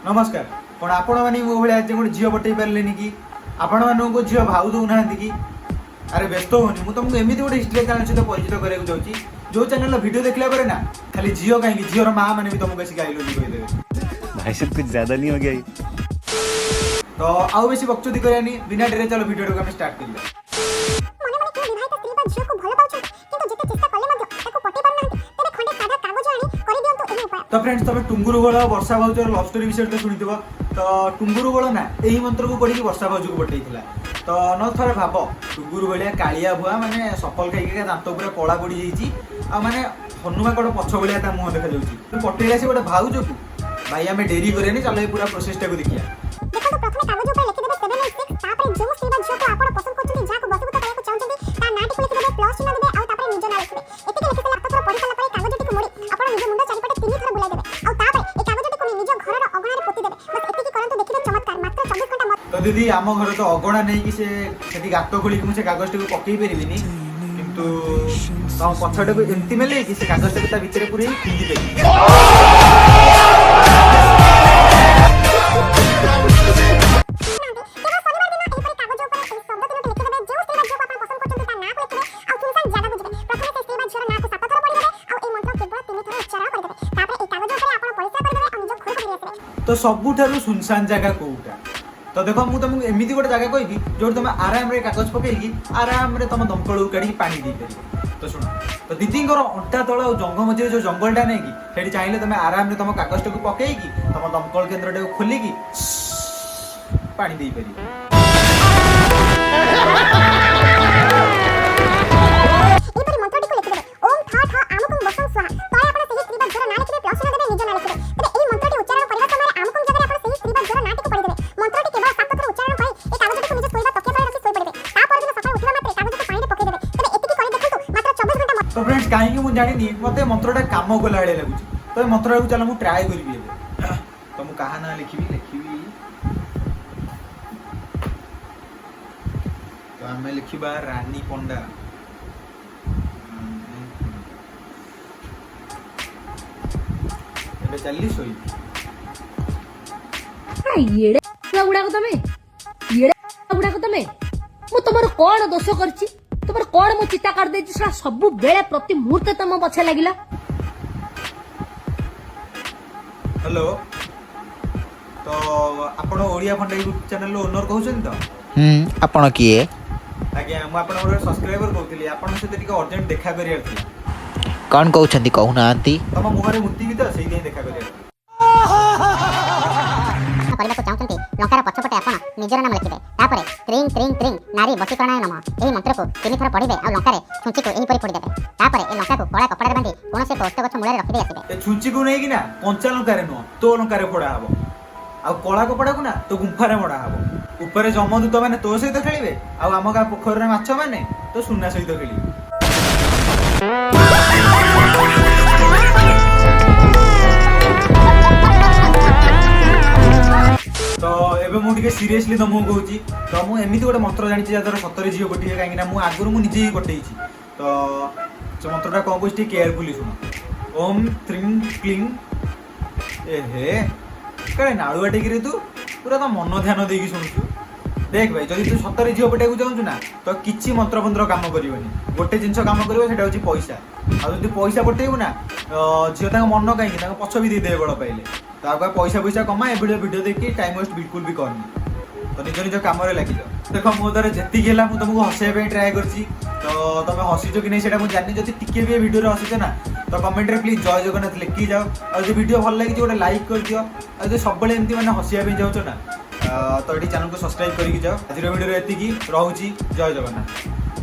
ନମସ୍କାର। କ'ଣ ଆପଣମାନେ ମୋ ଭଳିଆ ଆଜି ଗୋଟେ ଝିଅ ପଟେଇ ପାରିଲେନି କି? ଆପଣମାନଙ୍କୁ ଝିଅ ଭାଉ ଦେଉନାହାନ୍ତି କି? ଆରେ ବ୍ୟସ୍ତ ହୁଅନି, ମୁଁ ତମକୁ ଏମିତି ଗୋଟେ ହିଷ୍ଟ୍ରି ଚ୍ୟାନେଲ ସହିତ ପରିଚିତ କରିବାକୁ ଯାଉଛି, ଯୋଉ ଚ୍ୟାନେଲର ଭିଡ଼ିଓ ଦେଖିଲା ପରେ ନା ଖାଲି ଝିଅ କାହିଁକି, ଝିଅର ମା ମାନେ ବି ତମକୁ ଆସିକି I love you କହିଦେବେ। भाई साहब, कुछ ज्यादा नहीं हो गया ये? ତ ଆଉ ବେଶୀ ବକଚୋଦି କରିବାନି, ବିନା ଡେରିରେ ଚାଲ ଭିଡ଼ିଓଟାକୁ ଆମେ ଷ୍ଟାର୍ଟ କରିବା। ମନେ ମନେ କେଉଁ ବିବାହିତ ସ୍ତ୍ରୀ ବା ଝିଅକୁ ଭଲ ପାଉଛନ୍ତି, କିନ୍ତୁ ଯେତେ ଚେଷ୍ଟା କଲେ ମଧ୍ୟ ତାକୁ ପଟେଇ ପାରୁନାହାନ୍ତି, ତେବେ ଖଣ୍ଡେ ସାଧା କାଗଜ ଆଣି କରିଦିଅନ୍ତୁ ଏହି ଉପାୟ। ତ ଫ୍ରେଣ୍ଡସ୍, ତମେ ଟୁଙ୍ଗୁରୁ ଗୋଳ ବର୍ଷା ଭାଉଜର ଲଭ୍ ଷ୍ଟୋରି ବିଷୟରେ ତ ଶୁଣିଥିବ। ତ ଟୁଙ୍ଗୁରୁ ଗୋଳ ନା ଏହି ମନ୍ତ୍ରକୁ ପଢିକି ବର୍ଷା ଭାଉଜକୁ ପଟେଇଥିଲା। ତ ନ ଥରେ ଭାବ, ଟୁଙ୍ଗୁରୁ ଭଳିଆ କାଳିଆ ଭୁଆ, ମାନେ ସଫଲ ଖାଇକି ଦାନ୍ତ ପୁରା କଳା ପଡ଼ିଯାଇଛି, ଆଉ ମାନେ ହନୁମାଙ୍କଡ଼ ପଛ ଭଳିଆ ତା ମୁହଁ ଦେଖାଯାଉଛି, ପଟେଇଲା ସେ ଗୋଟେ ଭାଉଜକୁ। ଭାଇ, ଆମେ ଡେରି କରିବାନି, ଚାଲ ଏ ପୁରା ପ୍ରୋସେସଟାକୁ ଦେଖିବା। ଦେଖନ୍ତୁ, ପ୍ରଥମେ କାଗଜ ଉପରେ ଲେଖିଦେବେ 786। ତାପରେ ଯେଉଁ ସ୍ତ୍ରୀ ବା ଝିଅକୁ ଆପଣ ପସନ୍ଦ କରୁଛନ୍ତି, ଯାହାକୁ ବଶୀଭୂତ କରିବାକୁ ଚାହୁଁଛନ୍ତି, ତା ନାଁଟିକୁ ଲେଖିଦେବେ, ପ୍ଲସ୍ ଚିହ୍ନ ଦେବେ ଆଉ ତାପରେ ନିଜ ନାଁ ଲେଖିବେ। ଏତିକି ଲେଖି ସାରିଲା 7 ଥର ପଢି ସାରିଲା ପରେ କାଗଜଟିକୁ ମୋଡ଼ି ଆପଣ ନିଜ ମୁଣ୍ଡ ଚାରିପଟେ 3 ଥର ବୁଲାଇ ଦେବେ ଆଉ ତାପରେ ଏ କାଗଜଟିକୁ ନେଇ ନିଜ ଘରର ଅଗଣାରେ ପୋତି ଦେବେ। ବାସ୍, ଏତିକି କରନ୍ତୁ, ଦେଖିବେ ଚମତ୍କାର। ମାତ୍ର 24 ଘଣ୍ଟା ତ ଦିଦି, ଆମ ଘରେ ତ ଅଗଣା ନେଇକି ସେ ସେଠି ଗାତ ଖୋଳିକି ମୁଁ ସେ କାଗଜଟାକୁ ପକେଇ ପାରିବିନି, କିନ୍ତୁ ତମ ପଛଟାକୁ ଏମିତି ମେଲେଇକି ସେ କାଗଜଟାକୁ ତା ଭିତରେ ପୁରେଇ ଫିଙ୍ଗି ଦେବି। କେବଳ ଶନିବାର ଦିନ ଏହିପରି କାଗଜ ଉପରେ ଏହି ଶବ୍ଦ ତିନୋଟି ଲେଖିଦେବେ, ଯେଉଁ ସ୍ତ୍ରୀ ବା ଝିଅକୁ ଆପଣ ପସନ୍ଦ କରୁଛନ୍ତି ତା ନାଁକୁ ଲେଖିବେ ଆଉ ସୁନସାନ ଜାଗାକୁ ଯିବେ। ପ୍ରଥମେ ସେ ସ୍ତ୍ରୀ ବା ଝିଅର ନାଁକୁ 7 ଥର ପଢିଦେବେ ଆଉ ଏହି ମନ୍ତ୍ର କେବଳ 3 ଥର ଉଚ୍ଚାରଣ କରିଦେବେ। ତାପରେ ଏହି କାଗଜ ଉପରେ ଆପଣ ପରିସ୍ରା କରିଦେବେ ଆଉ ନିଜ ଘରକୁ ଫେରି ଆସିବେ। ତ ସବୁଠାରୁ ସୁନସାନ ଜାଗା କୋଉଟା? ତ ଦେଖ, ମୁଁ ତମକୁ ଏମିତି ଗୋଟେ ଜାଗା କହିବି ଯୋଉଠି ତମେ ଆରାମରେ କାଗଜ ପକେଇକି ଆରାମରେ ତମ ଦମକଳକୁ କାଢିକି ପାଣି ଦେଇପାରିବ। ତ ଶୁଣ, ତ ଦିଦିଙ୍କର ଅଣ୍ଟା ତଳ ଆଉ ଜଙ୍ଘ ମଝିରେ ଯୋଉ ଜଙ୍ଗଲଟା ନାଇଁ କି, ସେଠି ଚାହିଁଲେ ତମେ ଆରାମରେ ତମ କାଗଜଟାକୁ ପକେଇକି ତମ ଦମକଳ କେନ୍ଦ୍ରଟାକୁ ଖୋଲିକି ପାଣି ଦେଇପାରିବ। ଏହିପରି ମନ୍ତ୍ରଟିକୁ ଲେଖିଦେବେ, ଓମ୍ ଠ ଠ ଆମୁକୁଂ ବସଂ ସ୍ୱାହା। ତଳେ ଆପଣ ସେହି ସ୍ତ୍ରୀ ବା ଝିଅର ନାଁ ଲେଖିବେ, ପ୍ଲସ୍ ଚିହ୍ନ ଦେବେ, ନିଜ ନାଁ ଲେଖିବେ। ତେବେ ଏହି ମନ୍ତ୍ରଟି ଉଚ୍ଚାରଣ କରିବା ସମୟରେ ଆମୁକୁଂ ଜାଗାରେ ଆପଣ ସେହି ସ୍ତ୍ରୀ ବା ଝିଅର ନାଁଟିକୁ ପଢିଦେବେ। ମନ୍ତ୍ରଟି କେବଳ 7 ଥର ଉଚ୍ଚାରଣ କରି ଏ କାଗଜଟିକୁ ନିଜ ଶୋଇବା ତକିଆ ତଳେ ରଖି ଶୋଇପଡ଼ିବେ। ତା ପରଦିନ ସକାଳୁ ଉଠିବା ମାତ୍ରେ କାଗଜକୁ ପାଣିରେ ପକେଇଦେବେ। ତେବେ ଏତିକି କରି ଦେଖନ୍ତୁ, ମାତ୍ର 24 ଘଣ୍ଟା ତ ଫ୍ରେଣ୍ଡସ୍, କାହିଁକି ମୁଁ ଜାଣିନି, ମତେ ମନ୍ତ୍ରଟା କାମ କଲା ଭଳିଆ ଲାଗୁଛି। ତ ଏ ମନ୍ତ୍ରଟାକୁ ଚାଲ ମୁଁ ଟ୍ରାଏ କରିବି ଏବେ। ତ ମୁଁ କାହା ନାଁ ଲେଖିବି? ଲେଖିବି ତ ଆମେ ଲେଖିବା ରାନୀ ପଣ୍ଡା। ରାନୀ ପଣ୍ଡା। ଏବେ ଚାଲିଲି ଶୋଇବି। ଏଡେ ଗୁଡାକ ତମେ, ଏଡେ ଗୁଡାକ ତମେ, ମୁଁ ତମର କଣ ଦୋଷ କରିଛି? ତମର କଣ ମୁଁ ଚିତା କାଢିଦେଇଛି? ସେଟା ସବୁବେଳେ ପ୍ରତି ମୁହୂର୍ତ୍ତ ତମ ପଛେ ଲାଗିଲା। ହ୍ୟାଲୋ, ତ ଆପଣ ଓଡ଼ିଆ ଫଣ୍ଡା ୟୁଟ୍ୟୁବ୍ ଚ୍ୟାନେଲର ଓନର କହୁଛନ୍ତି ତ? ହୁଁ, ଆପଣ କିଏ? ଆଜ୍ଞା, ମୁଁ ଆପଣଙ୍କର ସବସ୍କ୍ରାଇବର କହୁଥିଲି। ଆପଣଙ୍କ ସହିତ ଟିକେ ଅର୍ଜେଣ୍ଟ ଦେଖା କରିବାର ଥିଲା। କ'ଣ କହୁଛନ୍ତି, କହୁନାହାନ୍ତି? ତମ ମୁହଁରେ ମୁତିବି ତ, ସେଇଥିପାଇଁ ଦେଖା କରିବାର ଥିଲା। କରିବାକୁ ଚାହୁଁଛନ୍ତି, ଲଙ୍କାର ପଛପଟେ ଆପଣ ନିଜର ନାମ ଲେଖିବେ। ତାପରେ ତ୍ରିଂ ତ୍ରିଂ ତ୍ରିଂ ନାରୀ ବଶୀକରଣାୟ ନମଃ, ଏହି ମନ୍ତ୍ରକୁ 3 ଥର ପଢିବେ ଆଉ ଲଙ୍କାରେ ଛୁଞ୍ଚିକୁ ଏହିପରି ଫୋଡ଼ିଦେବେ। ତାପରେ ଏ ଲଙ୍କାକୁ କଳା କପଡ଼ାରେ ବାନ୍ଧି କୌଣସି ଏକ ଓସ୍ତ ଗଛ ମୂଳରେ ରଖିଦେଇ ଆସିବେ। ଏ ଛୁଞ୍ଚିକୁ ନେଇକି ନା କଞ୍ଚା ଲଙ୍କାରେ ନୁହଁ, ତୋ ଲଙ୍କାରେ ଫୋଡ଼ା ହବ, ଆଉ କଳା କପଡ଼ାକୁ ନା ତୋ ଗୁମ୍ଫାରେ ମଡ଼ା ହବ। ଉପରେ ଯମଦୂତ ମାନେ ତୋ ସହିତ ଖେଳିବେ, ଆଉ ଆମ ଗାଁ ପୋଖରୀରେ ମାଛ ମାନେ ତୋ ସୁନା ସହିତ ଖେଳିବେ। ତ ଏବେ ମୁଁ ଟିକେ ସିରିୟସଲି ତମକୁ କହୁଛି। ତ ମୁଁ ଏମିତି ଗୋଟେ ମନ୍ତ୍ର ଜାଣିଛି ଯାହାଦ୍ୱାରା ସତରେ ଝିଅ ପଟିବେ, କାହିଁକି ନା ମୁଁ ଆଗରୁ ମୁଁ ନିଜେ ହିଁ ପଟେଇଛି। ତ ସେ ମନ୍ତ୍ରଟା କ'ଣ କହୁଛି, ଟିକେ କେୟାରଫୁଲି ଶୁଣ। ଓମ୍ ତ୍ରିଂ କ୍ଲିଂ। ଏ ହେ, କାଳେ ନାଳୁଆ ଟିକିରେ ତୁ ପୁରା ତ ମନ ଧ୍ୟାନ ଦେଇକି ଶୁଣୁଛୁ। ଦେଖ ଭାଇ, ଯଦି ତୁ ସତରେ ଝିଅ ପଟେଇବାକୁ ଚାହୁଁଛୁ ନା, ତ କିଛି ମନ୍ତ୍ର ଫନ୍ତ୍ର କାମ କରିବନି। ଗୋଟେ ଜିନିଷ କାମ କରିବ, ସେଇଟା ହେଉଛି ପଇସା। ଆଉ ଯଦି ପଇସା ପଟେଇବୁ ନା, ଝିଅ ତାଙ୍କ ମନ କାହିଁକି, ତାଙ୍କ ପଛ ବି ଦେଇଦେବେ ବଳ ପାଇଲେ। ତ ଆଗୁଆ ପଇସା ପଇସା କମା, ଏଭିଡ଼ିଓ ଭିଡ଼ିଓ ଦେଖିକି ଟାଇମ୍ ୱେଷ୍ଟ ବିଲକୁଲ ବି କରନି। ତ ନିଜ ନିଜ କାମରେ ଲାଗିଯାଅ। ଦେଖ, ମୋ ଦ୍ୱାରା ଯେତିକି ହେଲା ମୁଁ ତମକୁ ହସେଇବା ପାଇଁ ଟ୍ରାଏ କରିଛି। ତ ତମେ ହସିଛ କି ନାହିଁ ସେଇଟା ମୁଁ ଜାଣିନି। ଯଦି ଟିକେ ବି ଏ ଭିଡ଼ିଓରେ ହସିଛ ନା, ତ କମେଣ୍ଟରେ ପ୍ଲିଜ୍ ଜୟ ଜଗନ୍ନାଥ ଲେଖିକି ଯାଅ। ଆଉ ଯଦି ଭିଡ଼ିଓ ଭଲ ଲାଗିଛି, ଗୋଟେ ଲାଇକ୍ କରିଦିଅ। ଆଉ ଯଦି ସବୁବେଳେ ଏମିତି ମାନେ ହସିବା ପାଇଁ ଯାଉଛ ନା, ତ ଏଠି ଚ୍ୟାନେଲକୁ ସବସ୍କ୍ରାଇବ୍ କରିକି ଯାଅ। ଆଜିର ଭିଡ଼ିଓରେ ଏତିକି ରହୁଛି। ଜୟ ଜଗନ୍ନାଥ।